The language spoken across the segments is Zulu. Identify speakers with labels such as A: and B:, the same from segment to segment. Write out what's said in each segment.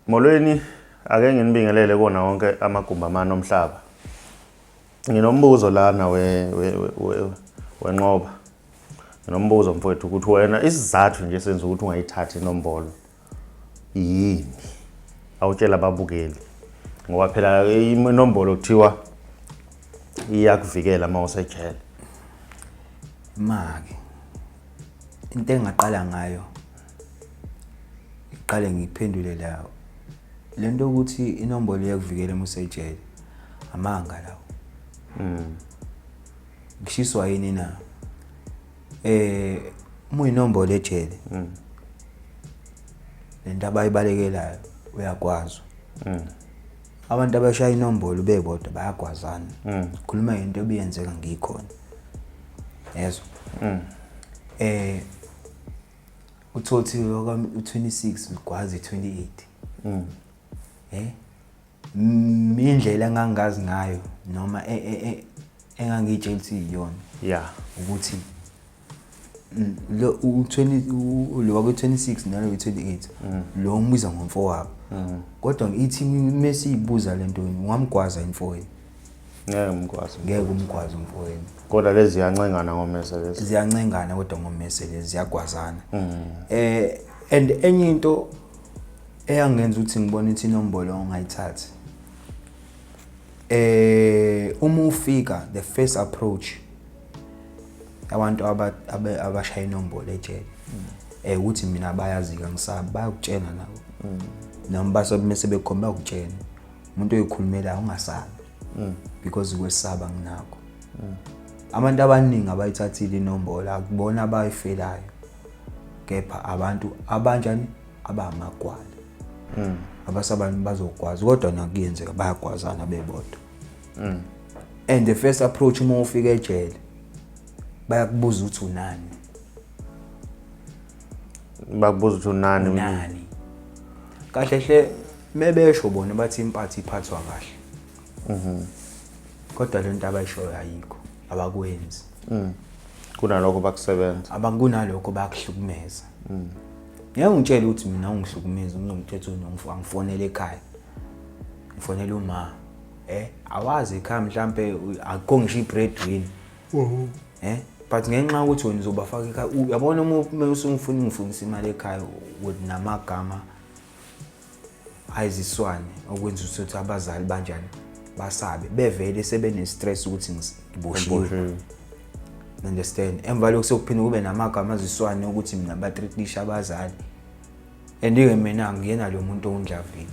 A: Molweni, ake nginibingelele kona wonke amagumbi amane omhlaba. Nginombuzo lana wenqoba. Nginombuzo mfowethu ukuthi wena isizathu nje senza ukuthi ungayithathi inombolo yini? Awutshela ababukeli. Ngoba phela inombolo kuthiwa iyakuvikela uma usejele.
B: Make into engaqala ngayo ngiqale ngiphendule la lento ukuthi inombolo iyakuvikela uma usejele, amanga lawo. Ngishiswa yini na? Uma uyinombolo ejele, lento abayibalekelayo uyagwazwa. Abantu abashaya inombolo bebodwa bayagwazana. Khuluma ngento ebiyenzeka ngikhona, yezwa? Uthothi u-26 ugwaza i-28. Indlela engangazi ngayo noma engangiyitshela ukuthi iyona ukuthi lo u-20, lo wakwi-26 nalo we-28, lo umbiza ngomfowabo, kodwa ithi mesiyibuza lento, ungamgwaza imfowenu?
A: Ngeke ngimgwaze.
B: Ngeke umgwaze umfowenu.
A: Kodwa lezi ziyancengana ngomese lezi.
B: Ziyancengana kodwa ngomese lezi, ziyagwazana. And enye into eyangenza ukuthi ngibone ukuthi inombolo ongayithathi, uma ufika, the first approach abantu abashaya inombolo ejele, ukuthi mina bayazi angisabi, bayakutshela nabo noma basobe mase bekhomba, bayakutshela umuntu oyikhulumelayo, ungasabi, because ukwesaba nginakho. Abantu abaningi abayithathile inombolo akubona abayifelayo, kepha abantu abanjani abamagwala abasabantu bazokwazi, kodwa nakuyenzeka bayagwazana bebodwa. And the first approach uma ufika ejele, bayakubuza ukuthi unani.
A: Bakubuza ukuthi unani?
B: Unani kahle hle. Mebesho bona bathi impatho iphathwa kahle, kodwa lento abayishoyo ayikho, abakwenzi.
A: Kunalokho bakusebenza.
B: Abakunalokho bayakuhlukumeza. Ngeke ngitshele ukuthi mina ungihlukumeza, ungimthetho, angifonele ekhaya, ngifonele uma awazi ekhaya mhlambe akukho ngisho i-breadwinner, but ngenxa yokuthi wena uzobafaka ekhaya, uyabona, uma usungifuna ungifundisa imali ekhaya with namagama ayiziswane okwenza ukuthi abazali banjani basabe bevele sebene-stress ukuthi ngiboshiwe.
A: Uboshiwe.
B: Understand? Emva lokho sekuphinde kube namagama aziswane ukuthi mina ba-threatenisha abazali, and-ke mina angiyena lo muntu owundlavini.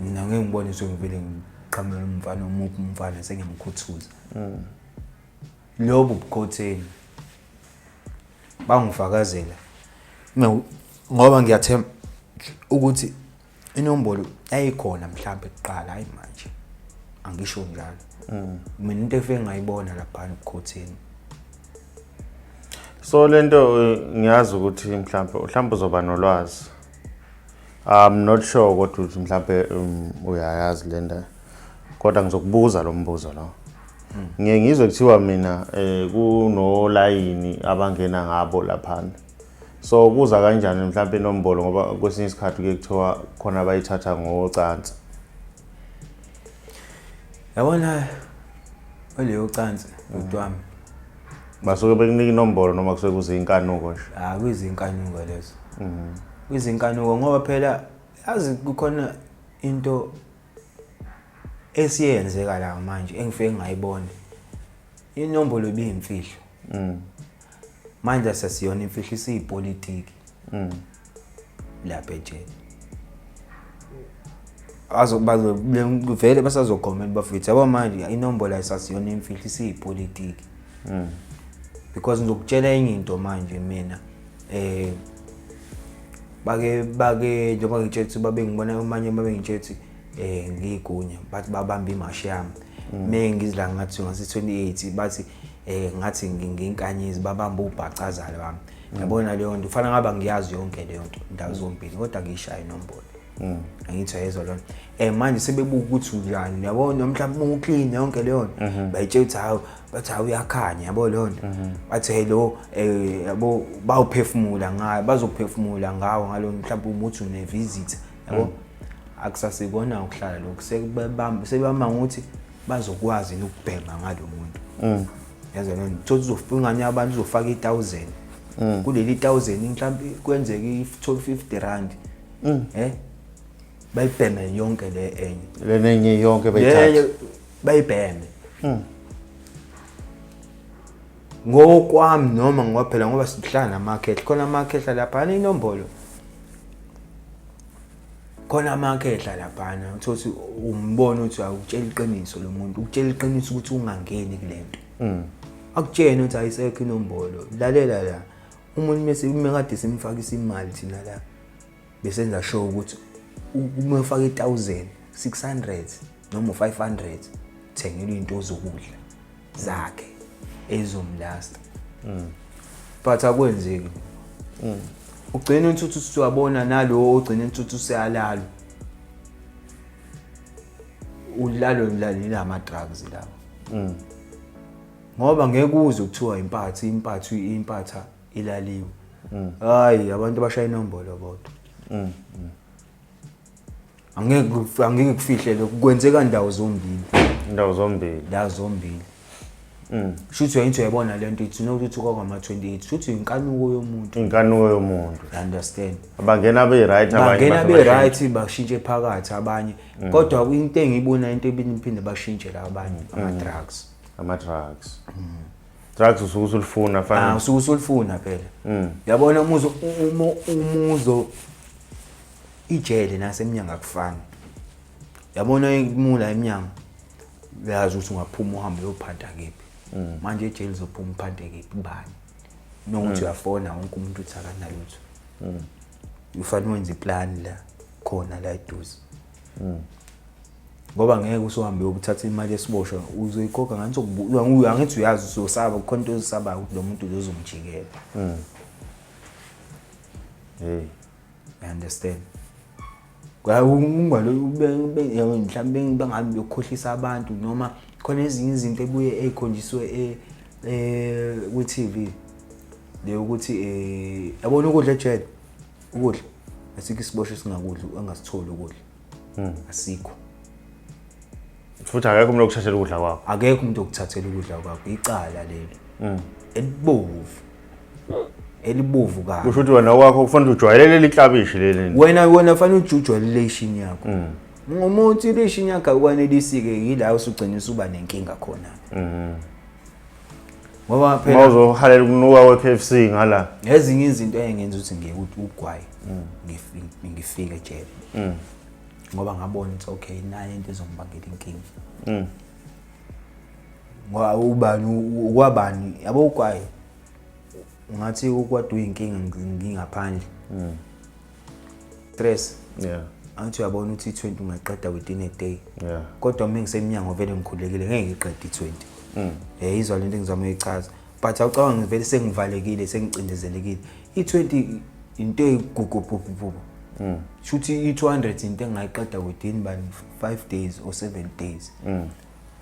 B: Mina ngeke ngibone sengivele ngiqhamela umfana omuphi umfana sengiyamkhuthuza. Lobu bukhotheni bangifakazela ngoba ngiyathemba ukuthi inombolo yayikhona mhlambe kuqala, hayi manje, angisho njalo. Mina into efike ngayibona lapha ebukhotheni.
A: So lento ngiyazi ukuthi mhlambe uzoba nolwazi. I'm not sure kodwa ukuthi mhlambe uyayazi lento, kodwa ngizokubuza lo mbuzo lo. Ngiye ngizwe kuthiwa mina kunolayini abangena ngabo laphana. So kuza kanjani mhlambe inombolo, ngoba kwesinye isikhathi kuye kuthiwa khona abayithatha ngocansi?
B: Yabona oleyo cansi, bhuti wami.
A: Basuke bekunika inombolo noma kusuke kuzinkanuko nje?
B: Ah, kuyizinkanuko lezo. Kuyizinkanuko ngoba phela yazi kukhona into esiyenzeka la manje engifike ngayibona. Inombolo ibiyimfihlo. Manje asasiyona imfihlo, isiyipolitiki. Lapha ejele. Azo bazo vele basazogomela bafethu, yabo, manje inombolo ayisasiyona imfihlo, isiyipolitiki. Because ngizokutshela enye into manje, mina bake njengoba ngitshela ukuthi babe ngibona amanye, babe ngitshela ukuthi ngiyigunya, bathi babamba imashi yami me ngizila ngathi ngase 28, bathi ngathi nginkanyezi, babamba ubhacazalo wami. Yabona leyo nto ufana ngaba ngiyazi yonke leyo nto ndawo zombili, kodwa ngiyishaya inombolo. Angithi ayezwa lona. Manje sebebuka ukuthi unjani, yabo, mhlawumbe uma uclean yonke leyo nto, bayitshela ukuthi hawu, bathi hawu uyakhanya, yabo leyo nto. Bathi hey lo, yabo, bawuphefumula ngayo, bazophefumula ngawo ngalo, mhlawumbe umuthi une-visit, yabo. Akusasikona ukuhlala lokhu, sekubamba sebama ukuthi bazokwazi yini ukubhema ngalo muntu. Yazi lona, thola uzofika ingane yabantu, uzofaka i-1000 kuleli 1000, mhlawumbe kwenzeke i-12 50 rand, bayibheme yonke le enye.
A: Lenenye yonke beyithatha.
B: Le bayibheme ngokwami, noma ngoba phela ngoba sihlala namakhehla khona, amakhehla laphana inombolo khona, amakhehla laphana uthothi umbona ukuthi awukutshela iqiniso lo muntu, ukutshela iqiniso ukuthi ungangeni kulento, akutshene ukuthi ayisekho inombolo. Lalela la, umuntu mese uma kade simfakisa imali thina la, besenza sure ukuthi uma ufaka i-1000, 600 noma u-500, thengelwa into zokudla zakhe ezomlasta, but akwenzeki. Ugcina uthi usuyabona nalo, ogcina uthi useyalala, ulalo lama drugs lawo, ngoba ngeke uze kuthiwa impatha impatha impatha ilaliwe. Hayi, abantu abashaya inombolo bodwa, angeke kufihle lokhu, kwenzeka ndawo zombili.
A: Indawo zombili.
B: Ndawo zombili. Shuthi uyayithi uyayibona lento, ithi nokuthi kwakama-28, shuthi inkanuko yomuntu.
A: Inkanuko yomuntu.
B: You understand?
A: Bangena be-right abanye.
B: Bangena
A: base
B: be-right, bashintshe phakathi abanye, kodwa into engiyibona, into ebiphinde bashintshe la abanye, ama-drugs.
A: Ama-drugs, drugs usuke usulifuna
B: Ah,
A: fana.
B: usuke usulifuna phela, yabona, umuzo umuzo ijele nasemnyango akufani, yabona, imula emnyango uyazi ukuthi ungaphuma uhambe uyophanta kephi. Manje ejele uzophuma uphante kephi, kubani, nokuthi uyafona wonke umuntu uthi akanalutho. Ufanele wenze iplani la khona la eduze, ngoba ngeke usuhambe uyokuthatha imali yesiboshwa, uzoyikhokha ngathi angithi uyazi, uzosaba, kukhona into ozisabayo ukuthi lo muntu uzomjikela.
A: Hey.
B: You understand? Ungalo ube mhlawumbe bangabe bekukhohlisa abantu, noma khona ezinye izinto ebuye ey'khonjiswe ku-TV le, ukuthi yabona ukudla ejele, ukudla asikho, isiboshwa esingakudli angasitholi ukudla, asikho.
A: Futhi akekho umuntu okuthathela ukudla kwakho.
B: Akekho umuntu okuthathela ukudla kwakho, icala lelo elibovu, elibovu kabi.
A: Kusho ukuthi wena kwakho kufanele ujwayele leli klabishi leli.
B: Wena fanele ujujwele ilation yakho. Ngomuntu ilation yakho akwanelisi-ke, yila usugcina usuba nenkinga khona, ngoba
A: Uma
B: phela
A: uzohalela ukunuka kwe-KFC ngala.
B: Ezinye izinto engenza ukuthi ngiye ukuthi ugwayi, ngifike ejele, ngoba ngabona ukuthi okay, nayo into ezongibangela inkinga, ngoba ubani ukwabani, yabo, ugwayi ungathi ukwade uyinkinga ngingaphandle, stress. Angithi uyabona ukuthi i-20 ungaqeda within a day, kodwa uma ngisemnyango vele ngikhululekile, ngeke ngiqede i-20. Izwa lento engizama ukuyichaza, but awucabanga ngivele sengivalekile, sengicindezelekile, i-20 into eyigugugugugu, shuthi i-200 into engingayiqeda within bani, 5 days or 7 days.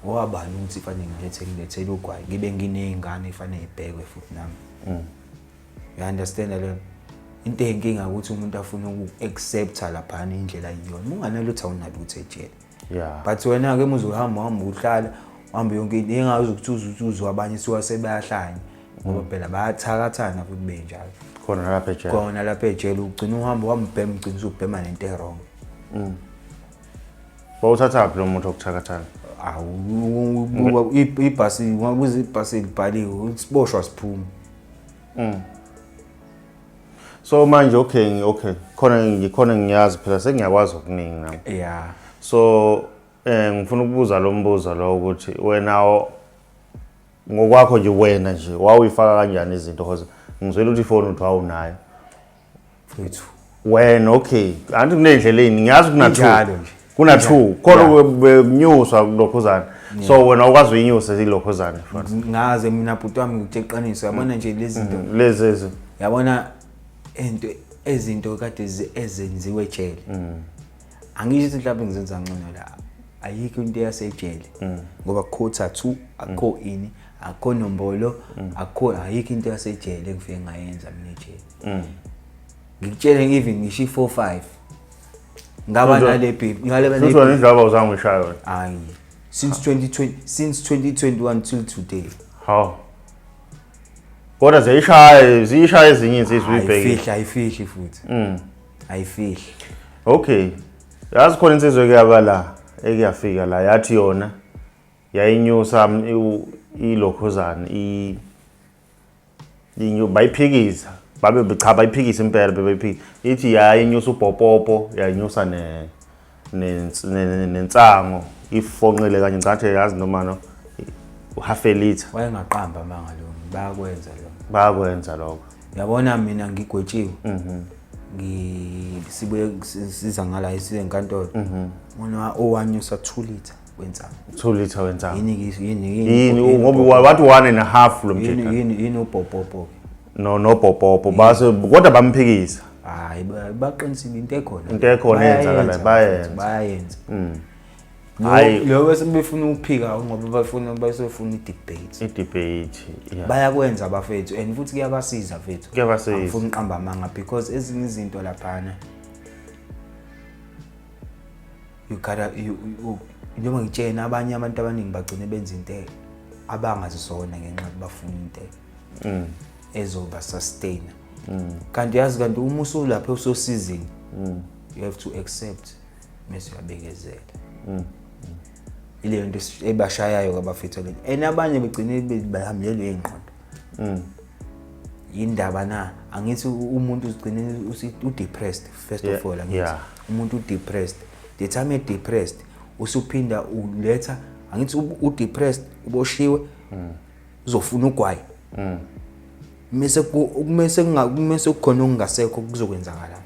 B: Wabani ukuthi fanele ngilethele ugwayi, ngibe nginey'ngane efanele ibhekwe futhi nami? You understand leyo into? Eyinkinga ukuthi umuntu afuna uku-accepta laphana indlela yiyona, uma unganalutho awunalutho ejele. But wena-ke uma uzohamba uhamba uhlala uhambe yonke into, engazi ukuthi uze uzwe abanye suka sebayahlanya, ngoba phela bayathakathana futhi benjalo.
A: Khona lapha ejele.
B: Khona lapha ejele, ugcina uhamba uhamba ubhema, ugcina usubhema nento e-wrong.
A: Bawuthathaphi lo muntu okuthakathana?
B: Awu, ibhasi, ungabuza ibhasi libhaliwe, isiboshwa siphuma.
A: So manje okay, khona ngikhona, ngiyazi phela, sengiyakwazi okuningi nami. So ngifuna ukubuza lo mbuzo lo, ukuthi wena ngokwakho nje, wena nje wawuyifaka kanjani izinto, because ngizwela ukuthi ifoni uthi wawunayo.
B: Mfethu.
A: Wena, okay, anti kuney'ndlela ey'ningi, ngiyazi kuna two.
B: Injalo nje.
A: Kuna two.
B: Injalo.
A: Khona bekunyuswa lokhuzana, so wena ukwazi uyinyusa ilokhuzana ifoni?
B: Ngaze mina bhuti wami, ngikutshela iqiniso, yabona nje lezi zinto,
A: Lezi ezi
B: yabona into ezinto kade ezenziwe ejele. Angisho ukuthi mhlawumbe ngizenza ngcono la, ayikho into eyasejele, ngoba quarter 2 akukho ini, akukho nombolo, akukho, ayikho into yasejele engifike ngayenza mina ejele. Ngikutshele, even ngisho i-4 5 ngaba nale baby, ngale.
A: Futhi wena indlwaba awuzange uyishaye wena?
B: Hayi, since 2020, since 2021 till today.
A: Hawu, kodwa ziyayishaya, ziyishaya ezinye insizwa, uyibhekile.
B: Ayifihli, ayifihli futhi, ayifihli.
A: Okay, yazi khona insizwa ekuyaba la, ekuyafika la, yathi yona yayinyusa ilokhuzana bayiphikisa, babe cha, bayiphikisa impela, bebeyiphikisa, ithi yayinyusa ubhopopo, yayinyusa nensango ifonqile kanye, ngicathi yazi noma no half a liter.
B: Wayengaqamba amanga lo, bayakwenza lo.
A: Bayakwenza lokho.
B: Yabona, mina ngigwetshiwe, sibuye siza ngala isize enkantolo, mina owanyusa 2 liter wensango.
A: 2 liter wensango.
B: Yini yini?
A: Yini, ngoba wathi 1.5 lo
B: Yini?
A: mjita.
B: Yini ubhopopo?
A: No, nobhopopo base, kodwa bamphikisa.
B: Hayi, baqinisile, into ekhona.
A: Into ekhona eyenzakalayo,
B: Bayayenza,
A: bayenza.
B: bayayenza.
A: Hhayi.
B: Lo bese befuna ukuphika ngoba bafuna, basefuna i-debate.
A: I-debate, yeah.
B: Bayakwenza abafethu, and futhi kuyabasiza fethu.
A: Kuyabasiza.
B: Angifuni uqamba amanga, because ezinye izinto laphana you gotta you njengoba ngitshena, abanye abantu abaningi bagcine benza into abangazizona ngenxa yokuba bafuna into ezoba sustain. Kanti yazi, kanti uma usulapha usosizini, you have to accept mase uyabekezela. Ileyo nto ebashayayo kabafethu le, and abanye begcine bahambelwe ingqondo. Yindaba na? Angithi umuntu uzigcine u-depressed first of all, angithi umuntu u-depressed, the time e-depressed usuphinda uletha, angithi u-depressed, uboshiwe, uzofuna ugwayi, mese kukhona okungasekho, kuzokwenzakalani?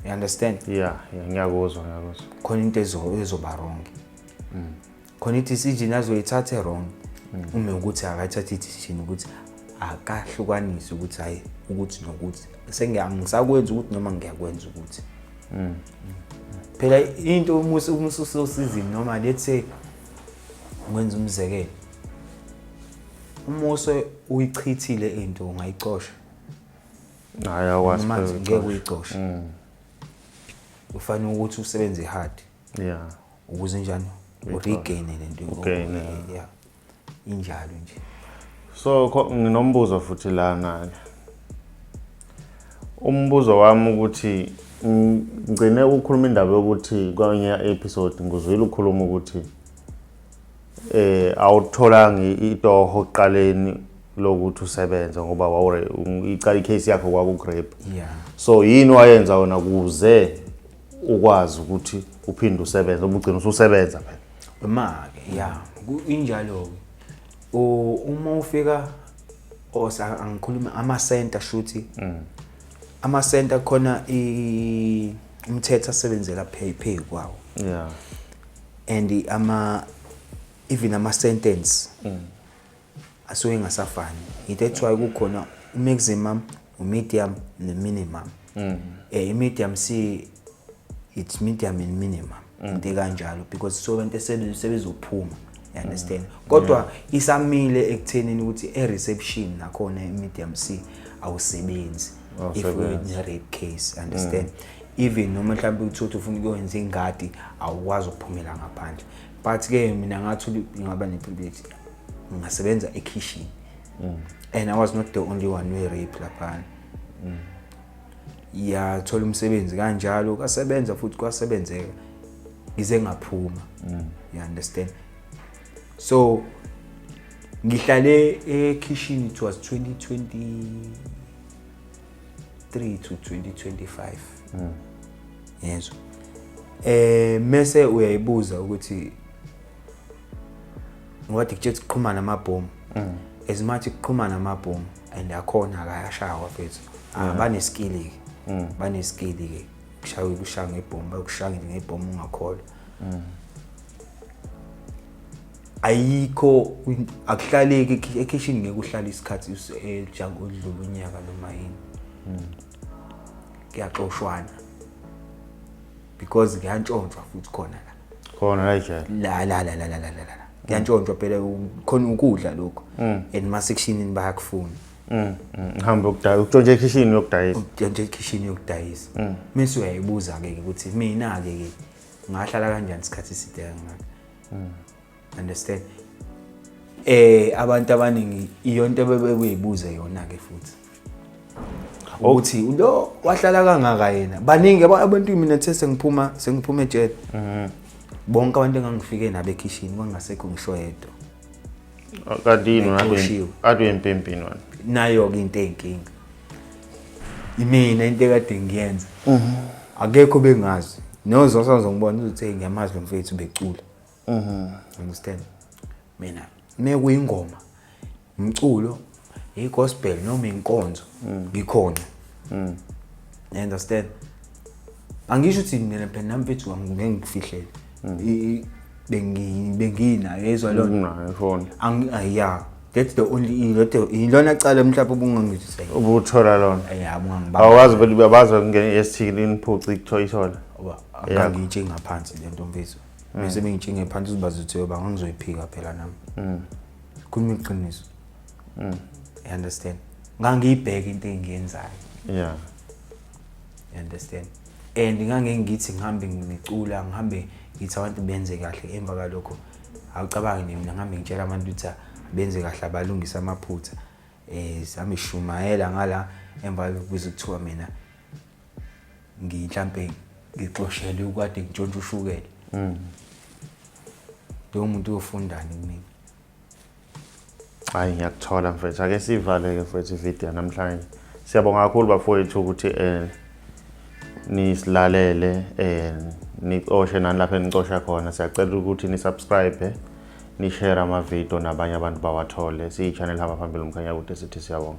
B: You understand?
A: Yeah, ngiyakuzwa, ngiyakuzwa.
B: Khona into ezoba wrong, khona i-decision azoyithatha wrong, uma ukuthi akayithatha i-decision ukuthi akahlukanisi ukuthi hayi, ukuthi nokuthi angisakwenzi ukuthi noma ngiyakwenza ukuthi phela into uma usosizini, noma let's say ngenza umzekelo, uma use uyichithile into, ungayicosha?
A: Hayi, awukwazi.
B: Noma
A: Phela
B: ngeke uyicoshe, ufanele ukuthi usebenze hard ukuze njani uregain lento.
A: Ugain,
B: Yeah, injalo nje.
A: So nginombuzo futhi lana ke. Umbuzo wami ukuthi ngigcine ukukhuluma indaba yokuthi kwenye episode nguzwile ukukhuluma ukuthi awutholanga itoho ekuqaleni lokuthi usebenze ngoba wawure icala, icase yakho kwaku rape. So yini wayenza wena kuze ukwazi ukuthi uphinde usebenze, ubugcina ususebenza phela?
B: Ma-ke ya, injalo-ke. Uma ufika osa, angikhuluma ama-center, shuthi ama-center khona umthetho asebenzela phe kwawo and ama even ama-sentence asuke engasafani. Into ethiwa kukhona u-maximum, u-medium ne-minimum. I-medium c, it's medium and minimum, into ekanjalo, because so abantu sebezophuma, you understand? Kodwa isamile ekuthenini ukuthi e-reception nakhona i-medium c awusebenzi if
A: Awusebenzi.
B: une-rape case, understand? Even noma mhlawumbe uthi ufuna ukuyenza ingadi, awukwazi ukuphumela ngaphandle. But-ke mina ngathi ngaba ne-privilege, ngingasebenza ekhishini, and I was not the only one we-rape laphana. Yathola umsebenzi kanjalo, kasebenza futhi kwasebenzeka, ngize ngaphuma, you understand? So ngihlale ekhishini, it was 2023 to 2025, yezwa? Mese uyayibuza ukuthi ngoba dikutshela kuqhuma namabhomu, as much kuqhuma namabhomu and akhona akayashawa mfethu. Ah, baneskill ke, baneskill ke kushaya, kushaya ngebhomu, bakushaya nje ngebhomu ungakholwa. Ayikho, akuhlaleki ekhishini, ngeke uhlale isikhathi odlula unyaka noma yini, kuyaxoshwana. Because kuyantshontshwa futhi khona la.
A: Khona la ejele.
B: La la la la la la la la. Kuyantshontshwa phela, khona ukudla lokho. And ma-sectionini bayakufuna.
A: Uhambe ukudayisa, ukutshontsha ekhishini yokudayisa.
B: Ukutshontsha ekhishini yokudayisa. Mase uyayibuza-ke ukuthi mina-ke ke ngahlala kanjani isikhathi eside kangaka. Understand? Abantu abaningi iyonto bebebuyibuza yona ke futhi. Ukuthi lo wahlala kangaka yena. Baningi abantu, mina the sengiphuma ejele. Bonke abantu engangifike nabo ekhishini kwangasekho ngisho yedwa.
A: Kanti yini wena?
B: Exoshiwe.
A: Ade uyimpimpini wena?
B: Nayo-ke into eyinkinga. Imina into ekade ngiyenza. Akekho bengazi. Nozosa ngibona ukuthi hey, ngiyamazi lo mfethu becula. Understand? Mina mekuyingoma, umculo, i-gospel noma inkonzo, ngikhona. You understand? Angisho ukuthi mina phela nami mfethu angeke ngikufihlele. Benginayo yezwa lona.
A: Unayo ifoni.
B: Yeah, that's the only ilona cala mhlawumbe ubungangithi
A: Ubuthola lona.
B: Yeah, ubungangibamba.
A: Awazi vele, abazi ukungena i-ST iniphuce ithola.
B: Ngoba ngangiyitshinga phansi lento mfethu. Bese bengitshinge phansi uzibazi ukuthi yoba ngangizoyiphika phela nami. Khuluma iqiniso. You understand? Ngangiyibheka into engiyenzayo. You understand? And ngange ngithi ngihambe ngicula, ngihambe ngithi abantu benze kahle, emva kalokho awucabangi mina ngihambe ngitshela abantu ukuthi benze kahle, abalungise amaphutha. Sami shumayela ngala, emva kalokho kuze kuthiwa mina ngihlambe ngixoshelwe ukade ngitshontsha ushukela. Lowo muntu uyofundani kumina?
A: Hayi, ngiyakuthola mfethu. Ake sivale-ke mfethu ividiyo namhlanje. Siyabonga kakhulu bafowethu ukuthi nisilalele, nicoshe nani lapho enicosha khona. Siyacela ukuthi ni-subscribe, ni-share amavidiyo nabanye abantu bawathole. Siyi-channel hamba phambili umkhanya kude, sithi siyabonga.